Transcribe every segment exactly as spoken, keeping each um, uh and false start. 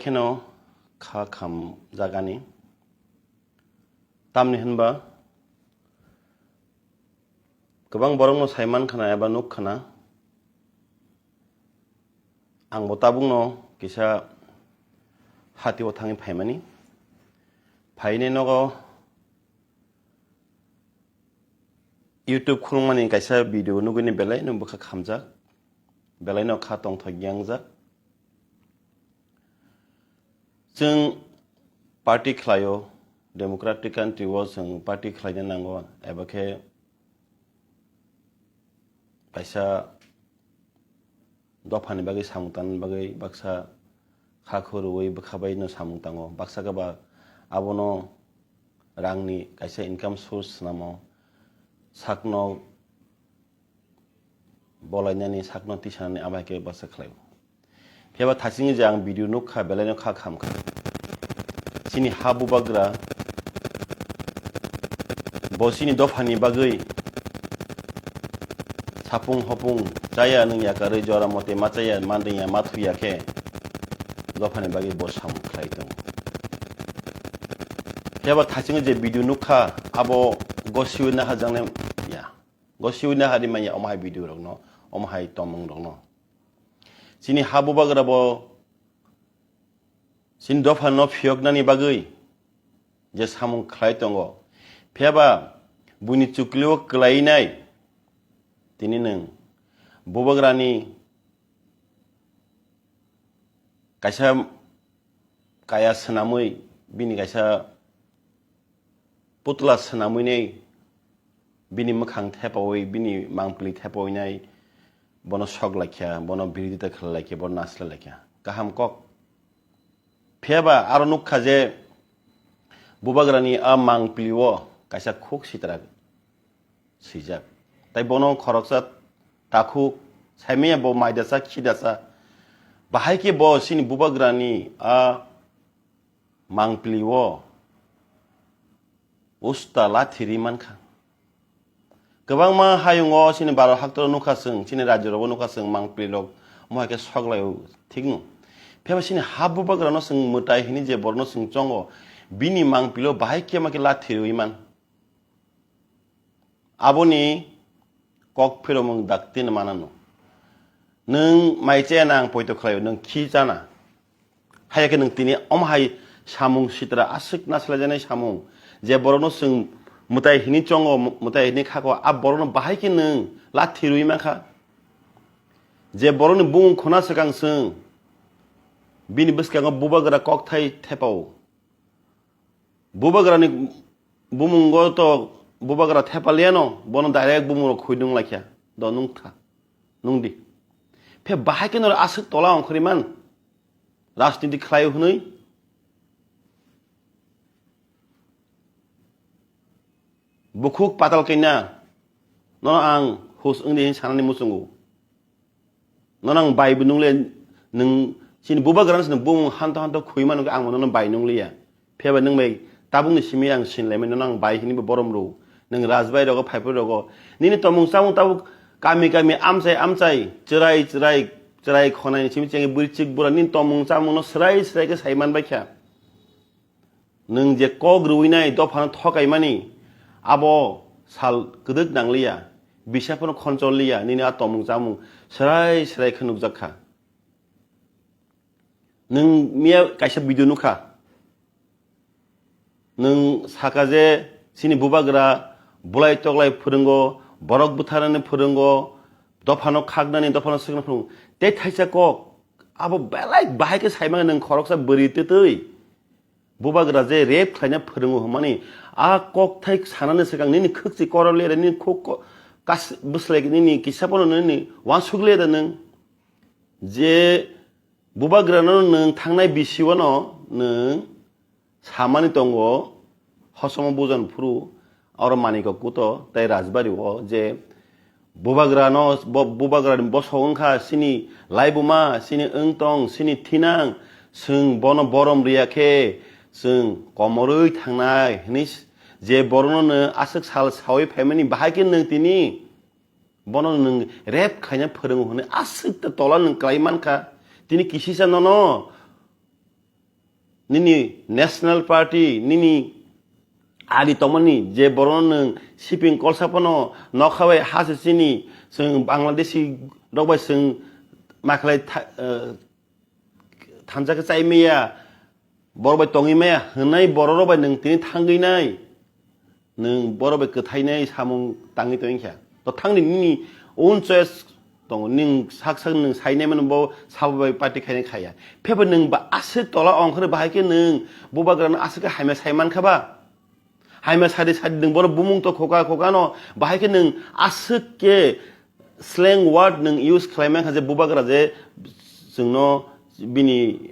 kheno kha kham jagani. Tamni hinba kwbang borokno sai man khana eba nuk khana. Angbo tabukno kisa hatio thangwi phaimani. Phainai nogo YouTube khulumani kaisa video nugwini belai no bwkha khamjak, belai no kha tongthok yangjak. Chwng party khlaio, democratic country o chwng party khlaina nango, eba khe kaisa dophani bagwi samung tangna bagwi baksa kha khorwi bwkha bai no samung tango, baksa khe ba abono rangni kaisa income source swnamo, sakno bolainani, sakno tisanani abo hai khe baksa khlaio. Phiya ba thachingwi je ang video nukha, belaino kha khamkha. Chini ha bubagra bo chini dophani bagwi sapung hopung chaya nwng yakarwi jora mote ma chaya, ma dwngya, ma thuya khe dophani bagwi bo samung khlai tongo. Phiya ba thachingwi je video nukha, abo gosiwi naharjaknai ya. Gosiwi nahari manya omo hai video rokno, omo hai tomung rokno. Chini ha bubagra bo chini dophano phiyoknani bagwi je samung khlai tongo. Phiya ba buini chuklio kwlainai tini nwng bubagrani kaisa kaya swnamwi bini kaisa putla swnamwinai bini mwkhang thepawi, bini mangpili thepawinai bono sok laikha, bono birodita khlai laikha, bono naslai laikha. Kaham kok. Phiya ba aro nukha je bubagrani a mangpili o kaisa khuk sitra swijak. Tai bono khoroksa takhuk saimanya bo maidasa, khidasa. Bahai khe bo chini bubagrani a mangpili o usta lathi ri mankha. Kwbangma hayungo chini Bharat haktoro nukha chwng, chini rajyo rogo nukha chwng, mangpili rok omo hai khe sok laio, thik no. Phiya ba chini ha bubagrano chwng mwtai hini je borno chwng chongo, bini mangpili o bahai khe ma khe lathi rwi man. Aboni kok phiromung dakti no manano. Nwng mai chaya na ang poito khlaio, nwng khi chana. Haiya khe nwng tini omo hai samung sitra aswk naslaijaknai samung, je borokno chwng mwtai hini chongo, mwtai hini khako, a borokno bahai khe nwng lathi rwi mankha. Je borokni bumung khuna swkang chwng bini bwskango bubagra kokthai thepao. Bubagrani bumungo to bubagra thepaliano, bono direct bumungrok khuidung laikha. Do nungtha, nungdi. Phe bahai khe noro aswk tola ongkhoriman rajniti khlai hwnwi? Bukhuk patal kaina nono ang hus wngdi hin sanani muchungo. Nono ang bai bo nungle, nwng chini bubagrano se nwng bumung hanto hanto khuima nungkhe ang bo nono bai nungliya. Phiya ba nwng bai tabukni simi ang sinlaimani, nono ang bai hini bo borom rw. Nwng rajbai rogo, phaiphai rogo. Nini tomung chamung tabuk kami kami amchai amchai, chwrai chwrai, chwrai khonai ni simi chengwi bwrwi chik bura nini tomung chamungno swrai swrai khe sai man bai kha. Nwng je kok rwinai dophano thokaimani, abo sal kwdwk nangliya, bisa phano khonchol liya, nini a tomung chamung swrai swrai khe nukjak kha. Nwng miya kaisa video nukha, nwng saka je chini bubagra bulai toklai phwrwngo, borok bwtharnani phwrwngo, dophano khaknani, dophano swkna phwrwngo, tei thaisa kok, abo belai bahai khe saimano nwng khoroksa bwrwi twtwi. Bubagra je rape khlaina phwrwngo hwnmani, a kokthai sanani swkang nini khwkchi koror le da, nini khuk ko-, kas-, bwslai nini kisa bono nini uansuk le da nwng. Je bubagrano nwng thangnai bisi o no nwng samani tongo, hosomo bujan phuru, oro Manikok Kuto tei Rajbari o je bubagrano, bo-, bubagrani bosong wngkha chini laibuma, chini wngtong, chini thinang, chwng bono borom riya khe chwng komorwi thangnai hwnwi s-, je borokno nwng aswk sal saui phaimani, bahai khe nwng tini bono nwng rape khaina phwrwngo hwnwi aswk ta tola nwng klai mankha. Tini kisisa nono nini National Party, nini ari tongmani je borokno nwng siping kolsa phano nokha bai ha se chini, chwng Bangladeshi rok bai chwng makhlai tha-, eh, thansa khe chai maya, borok bai tongwi maya hwnwi borok rok bai nwng tini thangwi nai. Nwng borok bai kwthainai samung tangwi tongwi kha. To thangni nini own choice tongo. Nwng sak sak nwng sainai mano bo sabo bai party khainai khaya. Phebo nwng ba aswk tola ongkhorwi bahai khe nwng bubagrano aswk khe hamya sai mankha ba? Hamya sadi sadi nwng borok bumung to khoka khoka no bahai khe nwng aswk khe slang word nwng use khlai mankha je bubagra je chwngno bini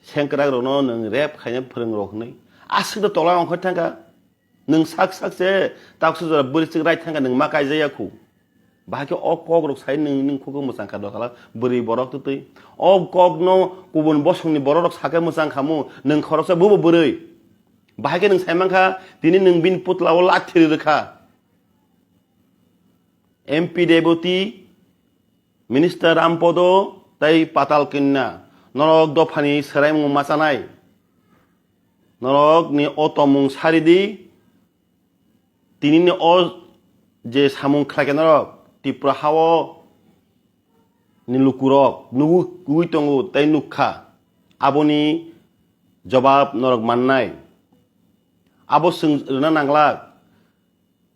sengkrak rokno nwng rep khaina phwrwng rok hwnwi. Aswk da tola ongkhor thangkha. Nwng sak sak se taksa jora bwrwi chwk rai thangkha nwng ma kaijaya khu. Bahai khe o kok rok sai nwng nwng khukhe mwchang kha dotala bwrwi borok twtwi. O kok no kubun bosongni borok rok sakhe mwchang khamu nwng khoroksa bubo bwrwi. Bahai khe nwng sai mankha tini nwng bini putla o lathi rwkha. M P Deboti, Minister Rampodo tei Patal Kanya, norok dophani swraimung machanai. Norokni o tongmung saridi, tinini o je samung khlaikha norok, Tripura hao ni lukurok nugwi tongo tei nukha. Aboni jobab norok mannai. Abo chwng rwna nanglak.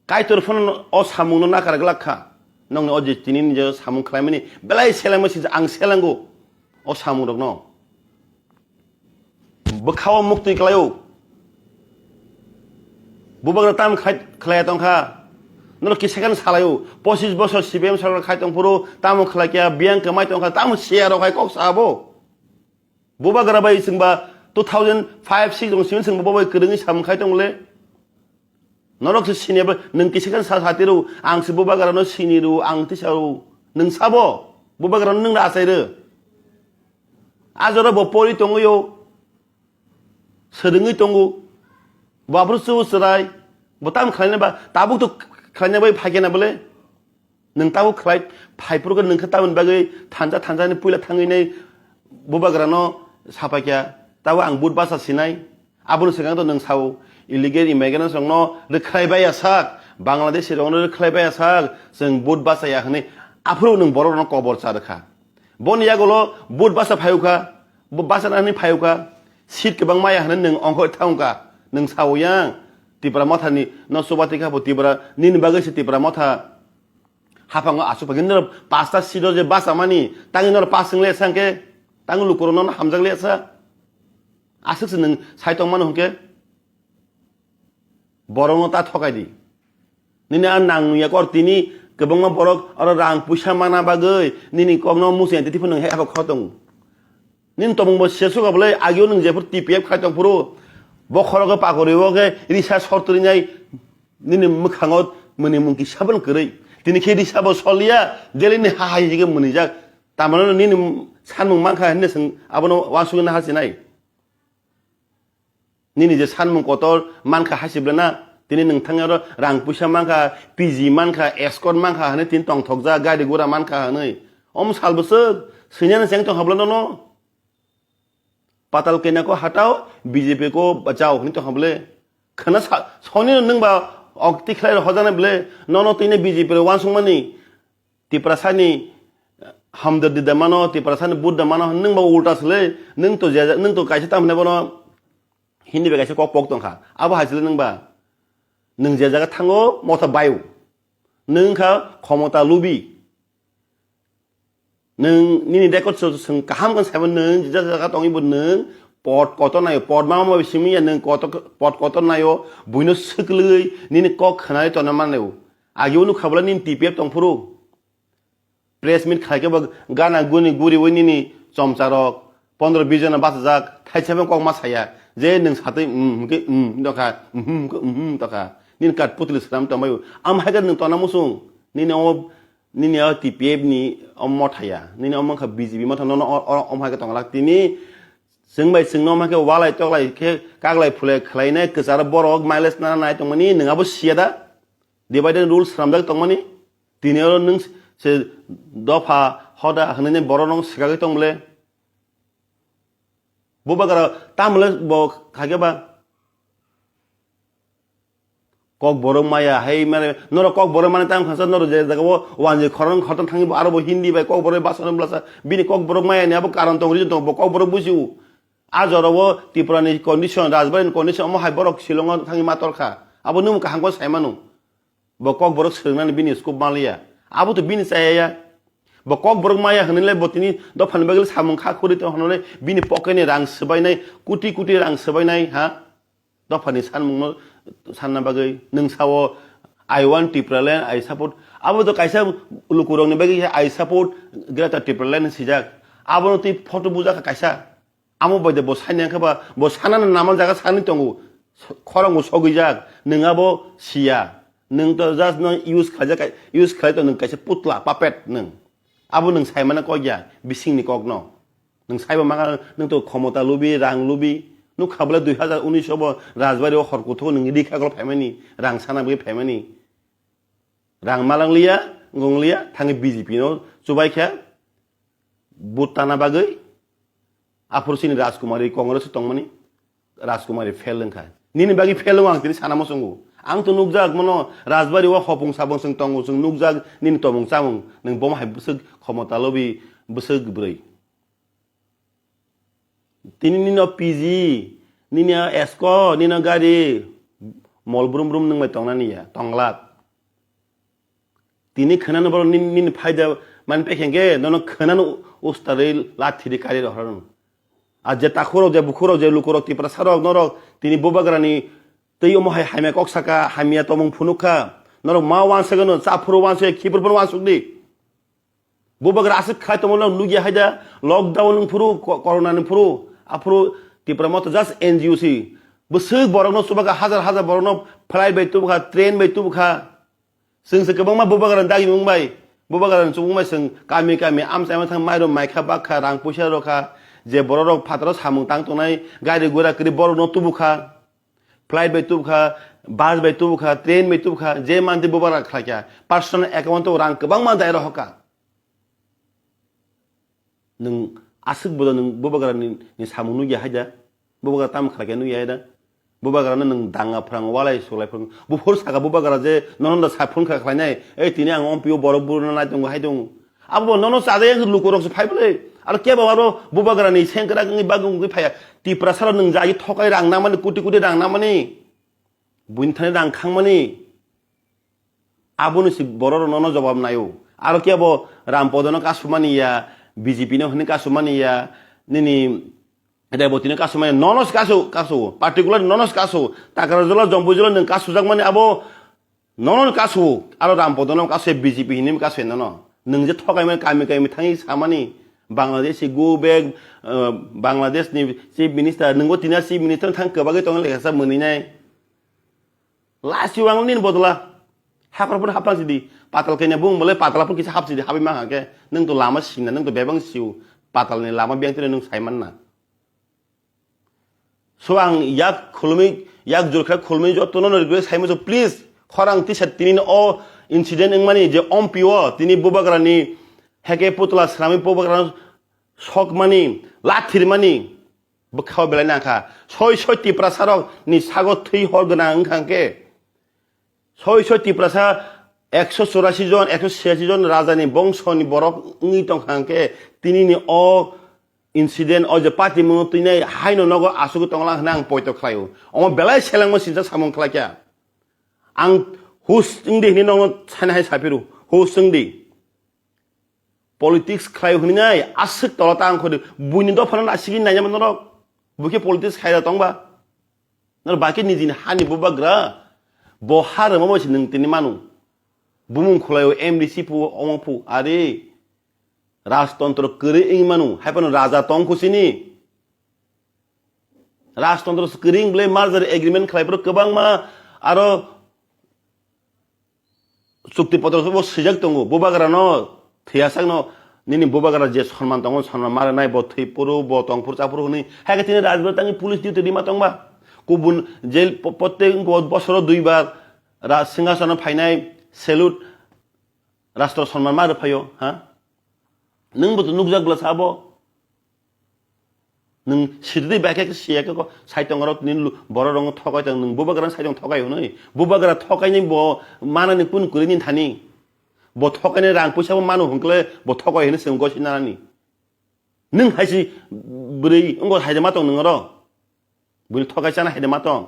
Kaitor phano o samungno nakar glak kha. Nokni o je tini ni je samung khlaimani belai selengma sijak ang selengo o samungrokno. Bwkhao muktwi klaio. Bubagra tamo khlai, khlaiya tongkha. Norok kisa khe salaio. Pochis bosor C P M sorkar khai tongphuru tamo khlaikya, biyang kwmai tongkha, tamo siya rok hai kok sabo. Bubagra bai chwngba two thousand five six jong simi chwngba bo bai kwrwngwi samung khai tong le. Norok se sini abo nwng kisa khe sa sati rw, ang se bubagra no sini rw, ang tisa rw. Nwng sabo bubagra no nwng da achai rw. A jora bo pori tongwi o, swrwngwi tongo. Bo aphuru chubu chwrai, bo tamo khlaina ba, tabuk to khlaina bai phaikhe na bole. Nwng tabuk khlai phaiphuru khe nwng khe tamoni bagwi thansa thansa ni puila thangwi nai bubagra no sapaikha. Tabuk ang but basa sinai. Aboni swkang to nwng sao illegal immigrants rok no rwkhlai baiya sak, Bangladeshi rok no rwkhlai baiya sak, chwng but bachaya hwnwi aphuru nwng borok rok no kobor cha rwkha. Boni yagulo but bacha phayukha, bo bachana hwnwi phayukha, seat kwbang maya hwnwi nwng ongkhor thangkha, nwng sao yang Tipra Motha ni no chubatikha bo Tipra nini bagwi se Tipra Motha haphango asuk phagin noro pasta seat o je bachamani, tangi noro pass wng le sa hwnkhe, tangi lukurok nono hamjak le sa, aswk se nwng sai tongmano hwnkhe. Borokno ta thokai di. Nini a nang ya kor tini kwbangma borok oro rang puisa mana bagwi nini kokno muchung ya titi phano hai abo khotong. Nini tongmung bo se suka bwlai agio nwng jephuru T P F khai tong phuru bo khorogo pakori o khe risa sor trinai nini mwkhango mwnwi mungki sabon kwrwi. Tini khe risa bo soliya delini ha hai hige mwnwijak. Tamano nini sanmung mankha hinne swng abono wansugwi naharsinai. Nini je sanmung kotor mankha hasiblana, tini nwng thangya oro rang puisa mankha, P G mankha, escort mankha hwnwi tini tongthokjak, gari gura mankha hwnwi. Om sal bwswk, swinyani cheng tong habla nono. Patal Kanya ko hatao, B J P ko bachao hwnwi tong hable. Khana sa-, soni nwng ba okti khlai hojana ble, nono tini B J P ro wansukmani. Tiprasani hamdardi da mano, Tiprasani but da mano, nwng ba ulta sle, nwng to je, nwng to kaisa tam hwnwi bono Hindi bai kaisa kok pok tongkha. Abo hai sle nwng ba. Nwng je jaga thango, motha baio. Nwng kha khomota lubi. Nwng nini record so swng kaham khe saibo nwng je jaga tongwi bo nwng pot kotor naio, pot ma ma simi ya nwng kotor, pot kotor naio, buino swklwi nini kok khwnai tongna manlio. Agi unu khabla nini T P F tongphuru. Press meet khaikhe bo gana guni guriwi nini chomcharok pondro bis jona bachajak, thaisa phano kok ma saya je nwng satwi, "Umm," hwnkhe, "Umm," dokha, "Umm," hwnkhe, "Umm," dokha. Nini Kathputli swnam tongbaio. Am hai khe nwng tongna muchung. Nini o, nini o T P F ni o motha ya. Nini omo wngkha B J P motha, nono o, o, omo hai khe tongwlak. Tini chwng bai chwngno omo hai khe walai toklai khe kaglai phulai khlainai kwcharo borok mileage nana nai tongmani nwng abo siya da? Divide and rule swnamjak tongmani? Tini oro nwng se dopha hoda hwnwi borok no swkagwi tong bole? Bubagra tamle bo khake ba. Kokborok maya hai mane norok kokborok mane tam khasa norok je jaga o wanji khorang khorang thangwi bo aro bo Hindi bai kokborok basa no blasa bini kokborok maya ni abo karon tong reason tong bo kokborok bujiu. A jora o Tripura ni condition, Rajbari ni condition omo hai borok Shillong o thangwi ma torkha. Abo nung kaham khe sai mano. Bo kokborok swrwngnani bini scope manliya. Abo to bini chaya ya. Bo kokborok maya hwnwi le bo tini dophani bagwi samung kha khuri tong hwnwi le bini pocket ni rang swbainai, kuti kuti rang swbainai ha. Dophani sanmungno sanna bagwi nwng sao, "I want Tipraland, I support." Abo to kaisa lukurokni bagwi "I support Greater Tipraland" swijak. Abono twi photo bujak kaisa. Amo bai de bo sani wngkha ba, bo sanani naman jaga sani tongo. Khorang bo sogwijak, nwng abo siya. Nwng to just no use khlaijak, use khlai to nwng kaisa putla, puppet nwng. Abo nwng saimano kok ya, bisingni kokno. Nwng saiba manga nwng to khomota lubi, rang lubi. Nukha bole dui hazar unis o bo Rajbari o hor kuthuk nwng rikha gol phaimani, rang sana bagwi phaimani. Rang malang liya, wngkong liya, thangwi B J P no chubai kha, vote tana bagwi. Aphuru chini Rajkumari Congress o tongmani, Rajkumari fail wngkha. Nini bagwi fail wngo ang tini sana muchungo. Ang to nukjak mano Rajbari o hopung sabung chwng tongo, chwng nukjak nini tomung chamung, nwng bomo hai bwswk khomota lobi, bwswk bwrwi. Tini nino P G, nini esko, nino gari, mol brum brum nwng bai tongnani ya, tonglak. Tini khwnano borok nini, nini phaida mani pekhe hwnkhe nono khwnano ustarwi lathi ri kari rohorno. A je takhurok, je bukhurok, je lukurok, Tiprasarok, norok tini bubagrani tei omo hai hamya kok saka, hamya tongmung phunukha. Norok ma wansagano, chaphuru wansaya, khiphuru phano wansukdi. Bubagra aswk khai tongmano nukya haida, lockdown wng phuru, ko-, corona ni phuru, aphuru Tipra Motha just N G O se. Bwswk borokno chubakha, hajar hajar borokno flight bai tubukha, train bai tubukha. Chwng se kwbangma bubagrani dagimung bai, bubagrani chubung bai chwng kami kami amchaima thang mairum maikha, bakha, rang puisa rokha, je bororok phataro samung tang tongnai, gari gura kwrwi borokno tubukha, flight bai tubukha, bus bai tubukha, train bai tubukha, je manti bubagra khlaikha, personal account o rang kwbangma dai rohorkha. Nwng aswk bodo nwng bubagrani ni samung nukya haida? Bubagra tamo khlaikha nukya haida? Bubagrano nwng danga phrang, walai sulai phrang. Buphuru saka bubagra je nono da sa phone kha khlainai, "Ei tini ang ompio borok buruno nai tongo hai tongo." Abo bo nono chajak lukurok se phai bwle. Aro kebo aro bubagrani sengkrak wngwi bagwi wngwi phaiya. Tiprasarok nwng jagi thokai rang namani, kuti kuti rang namani. Buini thani rang khangmani. Aboni si borok nono jobab naio. Aro kebo Rampodono kasumani ya, B J P no hwnwi kasumani ya, nini Rebotino kasumani, nono si kasu, kasu, particular nono si kasu, Takarjala, Jompuijala nwng kasujakmani abo nono kasu, aro Rampodono kasu, B J P hwnwi kasu nono. Nwng je thokaimani kami kami thangwi samani, Bangladesh si go back, uh, Bangladesh ni Chief Minister, nwngbo tini Chief Minister thang kwbagwi tongwi lekha sa mwnwi nai. Lasi wang nini bodola. Hakhor pun hapang sidi. Patal kanya bung bolai patal pun kisa hap sidi. Habi mang hake. Nung to lama sina, nung to bebang siu. Patal ni lama biang tini nung saiman na. So ang yak khulumi, yak jurkha khulumi joto no request saimu so please. Khorang tisa tini no o incident wngmani je ompio tini bubagra ni heke putla srami bubagra sokmani, lathirmani. Bwkhao belai nangkha. Soi soi Tiprasarok ni sago thwi hor gwnang wngkha hwnkhe, soi soi Tiprasa ekso chorasi jon, ekso chhiyasi jon raja ni bongso ni borok wngwi tongkha hwnkhe, tini ni o incident o je party mung twi nai haino nogo asugwi tonglang hwnwi ang poito khlaio. Omo belai selengma sinsa samung khlaikha. Ang hus wngdi hwnwi nono sana hai saphiru. Hus wngdi. Politics khlai hwnwi nai aswk tola ta ang khodi buini dophano nasigwi nainama norok. Bukhe politics khaira tongba. Nor baki nijini hani bubagra. Bo ha rwma bai se nwng tini manu. Bumung khwlaio M D C phu omo phu. Are. Rajtontro kwrwi wngwi manu. Hai phano raja tong khusini. Rajtontro kwrwi wng bwle merger agreement khlai phuru kwbangma aro chukti potro bo swijak tongo, bubagrano thwiyasakno nini bubagra je sonman tongo, sonman ma rwnai, bo thwi phuru, bo tong phuru, cha phuru hwnwi. Hai khe tini Rajbari tangwi police duty rima tongba. Kubun je po-, protek bosoro duibar ra-, singhasono phainai, salute, rastro sonman ma rwphaio, ha? Nwng bo to nukjak bwla sabo. Nwng sitwtwi bai khe siya khe ko saitongrok nini lu-, bororokno thokai tong, nwng bubagrano saitong thokai hwnwi. Bubagra thokainai bo manani kun kwrwi nini thani. Bo thokainai rang puisa bo mano hwnkhe bo thokai hwnwi chwng gosi nanani. Nwng hai se bwrwi wngkha hai de ma tong nwng oro? Buini thokai chana hai de ma tong?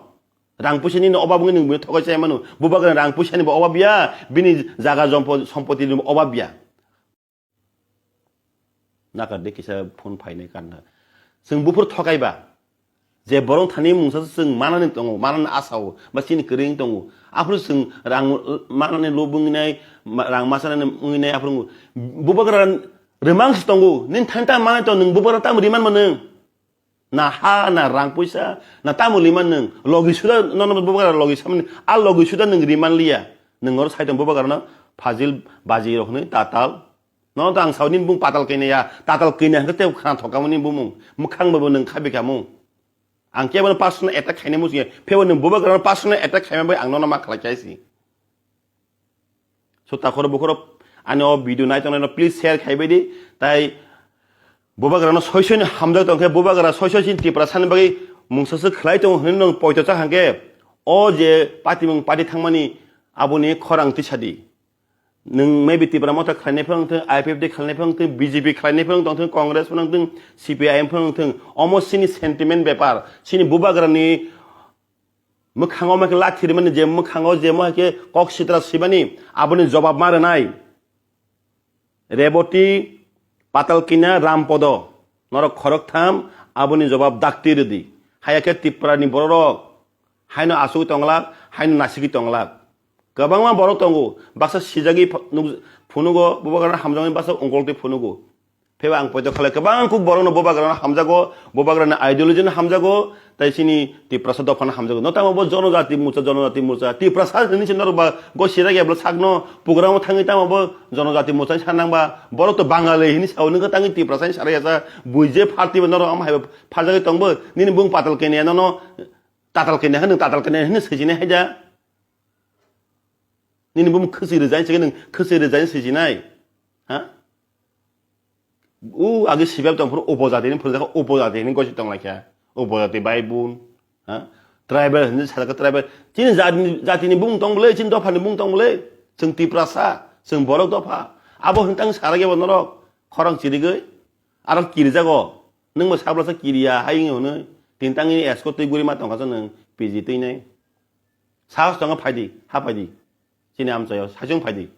Rang puisa nini obab wngwi nwng buini thokai chai mano. Bubagrani rang puisani bo obab ya, bini jaga jompo-, sompotini bo obab ya. Nakar de kisa phone phainai kanna. Chwng buphuru thokai ba. Je borok thani mungsa se chwng manani tongo, manani asao, ba chini kwrwi wng tongo. Aphuru chwng rang manani lob wngwi nai, ma-, rang masanani wngwi nai, aphuru wngwi. Bubagra rwmang se tongo, nini thani tamo manai tongo, nwng bubagra tamo riman mano? Na ha, na rang puisa, na tamo liman nwng? Logi suda, nono bubagra logi samani, a logi suda nwng riman liya. Nwng oro saiton bubagrano phajil baji rok hwnwi tatal. Nono to ang sao nini bung patal kainia, tatal kainia hwnkhe tei khana thokamo nini bumung. Mwkhang bai bo nwng khabi kamo. Ang kebono personal attack khaina muchungya. Phebo nwng bubagrano personal attack khaima bai ang nono ma khlai khaisi. So takhoro bukhoro ani o video nai tongnai no please share khai bai di. Tai bubagrano soi soi ni hamjak tong khe bubagra soi soi chini Tiprasa ni bagwi mungsa se khlai tongo hwnwi nwng poito cha hwnkhe o je party mung party thangmani aboni khorang tisa di. Nwng maybe Tipra Motha khlainai phano wngthung, I P F T khlainai phano wngthung, B J P khlainai phano wngthung, Congress phano wngthung, C P I M phano wngthung, omo chini sentiment bepar, chini bubagrani mwkhango ma khe lathi rimani, je mwkhango je mo hai khe kok sitra swimani, aboni jobab ma rwnai. Reboti, Patalkina, Rampodo, norok khoroktham, aboni jobab dakti rwdi. Haya khe Tiprani bororok haino asugwi tonglak, haino nasigwi tonglak. Kwbangma borok tongo, baksa sijagwi ph-, nuk-, phunugo, bubagrano hamjakmani baksa ongkoltwi phunugo. Pheba ang poito khalai kwbang kuk borokno bubagrano hamjago, bubagrani ideology no hamjago, tai chini Tiprasa dophano hamjago. No tamo bo jonojati morcha, jonojati morcha, Tiprasa hwnwi se norok ba gosira khe bwla sakno program o thangwi tamo bo jonojati morcha ni sanang ba, borok to Bangali hwnwi sao, nwng tangwi Tiprasa ni sara yasa, bui je pharti bo norok ama hai pharjagwi tongbo, nini bung patal kenia nono, tatal kenia hwnwi, tatal kenia hwnwi swijini haida. Nini bumung khwchwi rwjai se nwng khwchwi rwjai swijinai. Ha? U agi sibab tong phuru upojati ni phuru upojati ni gosi tong laikha. Upojati bai bun. Ha? Tribal hwnwi sajak tribal. Chini jatini, jatini bumung tong bwle, chini dophani bumung tong bwle. Chwng Tiprasa, chwng borok dopha. Abo hwn tang sara gebo norok khorang chirigwi. Aro kirijago. Nwng bo sablasa kiriya hai wngwi hwnwi. Tin tangni esko twi guri ma tongkha nwng P G twi nai. Sahos tongo phaidi, ha phaidi. Chini amchaio saichung phaidi.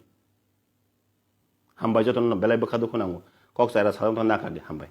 Hambai jotono belai bwkha dukhu nango. Kok chaira sajak tong nakardi, hambai.